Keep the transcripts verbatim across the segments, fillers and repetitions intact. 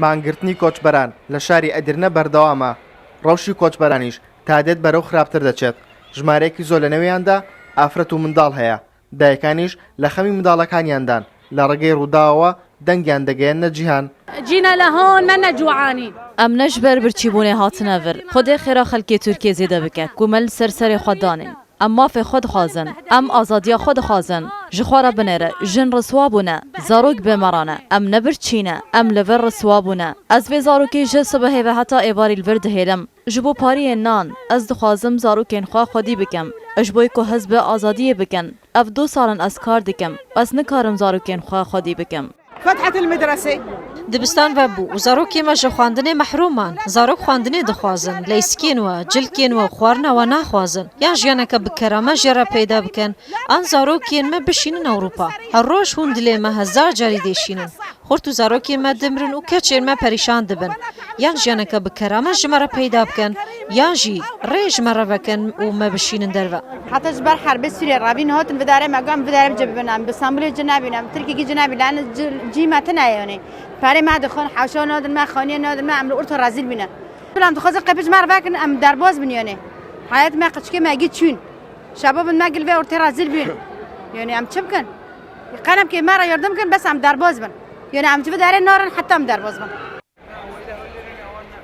مانگرتنی کۆچبەران لە شاری ئەدیرنە بەردەوامە. ڕەوشی کۆچبەرانیش تا دێت بەرەو خراپتر دەچێت. ژمارەیەکی زۆر لە نێویاندا ئافرەت و منداڵ هەیە. دایکانیش لە خەمی منداڵەکانیاندان. لە ڕێگەی ڕووداوەوە دەنگیان دەگەیەنە جیهان. جینا لە هۆن مە نەجوعانی. ئەم نەش بەر برچی بوونێ هاتنە vir. Xwedê xêra xelkê Tirkiyê zêde bike ku me li ser serê xwe danîn. Em mafê xwe dixwazin. Em azadiya xwe dixwazin. Ji xwe re binêre. Jin riswa bûne. Zarok bêmeran e. Em ne birçî ne. Em li vir riswa bûne. Ez vê zarokê ji sibehê ve heta êvarî li vir dihêlim. Ji bo pariyên nan, ez dixwazim zarokên xwe xwedî bikim. Ji bo ku hizb bi azadiyê bikin. Ev du sal in ez kar dikim. Ez nikarim zarokên xwe xwedî bikim. فتحت المدرسة. Dibistan vebû û zarokê me ji xwendinê mehrûm man. Zarok xwendinê dixwazin, leyskên we, cilkên we û xwarina we naxwazin. Yan jiyaneke bi kerame jê re peyda bikin, an zarokên me bişînin Ewropa. Her roj hûn dilê me hezar carî dêşînin. Xort û zarokên me dimirin û keçên me perîşan dibin. Yan jiyaneke bi kerame ji me re peyda bikin, yan jî rê ji me re vekin û me bişînin derve. Heta ji ber herbê Sûriyê rabîn hatin vidarê me, got em vidarê bi cih bibin, em bi Stenbolê cih nebîn, em Tirkiyekî cih nebîn, lane cî me tune ye yanî. Perê me dixwin, hewşa nadin me, xaniyê nadin me, em li orta rezîl bîne. Bila em dixwazin qepê ji me re vekin, em derbas bin yanî. Heyet me, qeçikê me gî çûn. Şebabin me gil vê ortê rezîl bîn. Yanî em çi bikin? Qelemkê me re yardim kin, bes em derbas bin. Yanî em ji vidarê narin heta em derbas bin.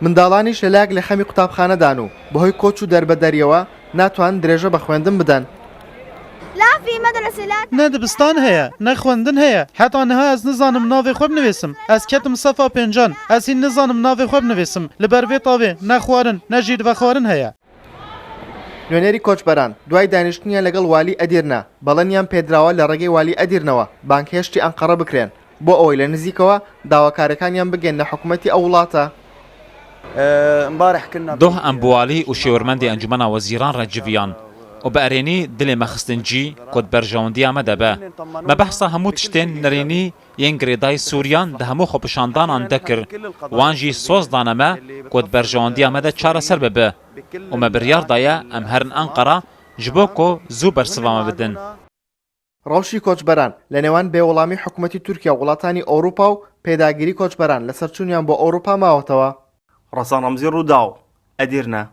منداڵانیش لەلایەک لە خەمی قوتابخانەدان و بەهۆی کۆچ و دەربەدەرییەوە ناتوانن درێژە بە خوێندن بدەن. لا في مدرسة لا Ne dibistan heye, ne xwendin heye. Heta niha ez nizanim navê xwe binivîsim. Ez ketim sefa pêncan. Ez hîn nizanim navê xwe binivîsim. Li ber vê tavê ne xwarin, ne jî vexwarin heye. نوێنەری کۆچبەران دوای دانیشتنیان لەگەڵ والی ئەدیرنە بەڵێنیان پێدراوە لە ڕێگەی والی ئەدیرنەوە بانگهێشتی ئەنقەرە بکرێن بۆ ئەوەی لە نزیکەوە داواکاریەکانیان بگەن لە حکومەتی ئەو وڵاتە. Doh em bi walî û şêwirmendê Encûmena Wezîran re civiyan û bi erênî dilê me xistin cî ku di berjewendiya me de be. Me behsa hemû tiştên nerênî yên girêdayî Sûriyan di hemû xwepişandanan de kir. Wan jî soz dane me ku di berjewendiya me de çareser bibe û me biryar daye em herin Enqera ji bo ku zû bersiva me bidin. ڕەوشی کۆچبەران لە نێوان بێوەڵامی حکوومەتی تورکیا و وڵاتانی ئەوروپا و پێداگیری کۆچبەران لەسەر چوونیان بۆ ئەوروپا ماوەتەوە. ڕەسان ڕەمزی، ڕووداو، ئەدیرنە.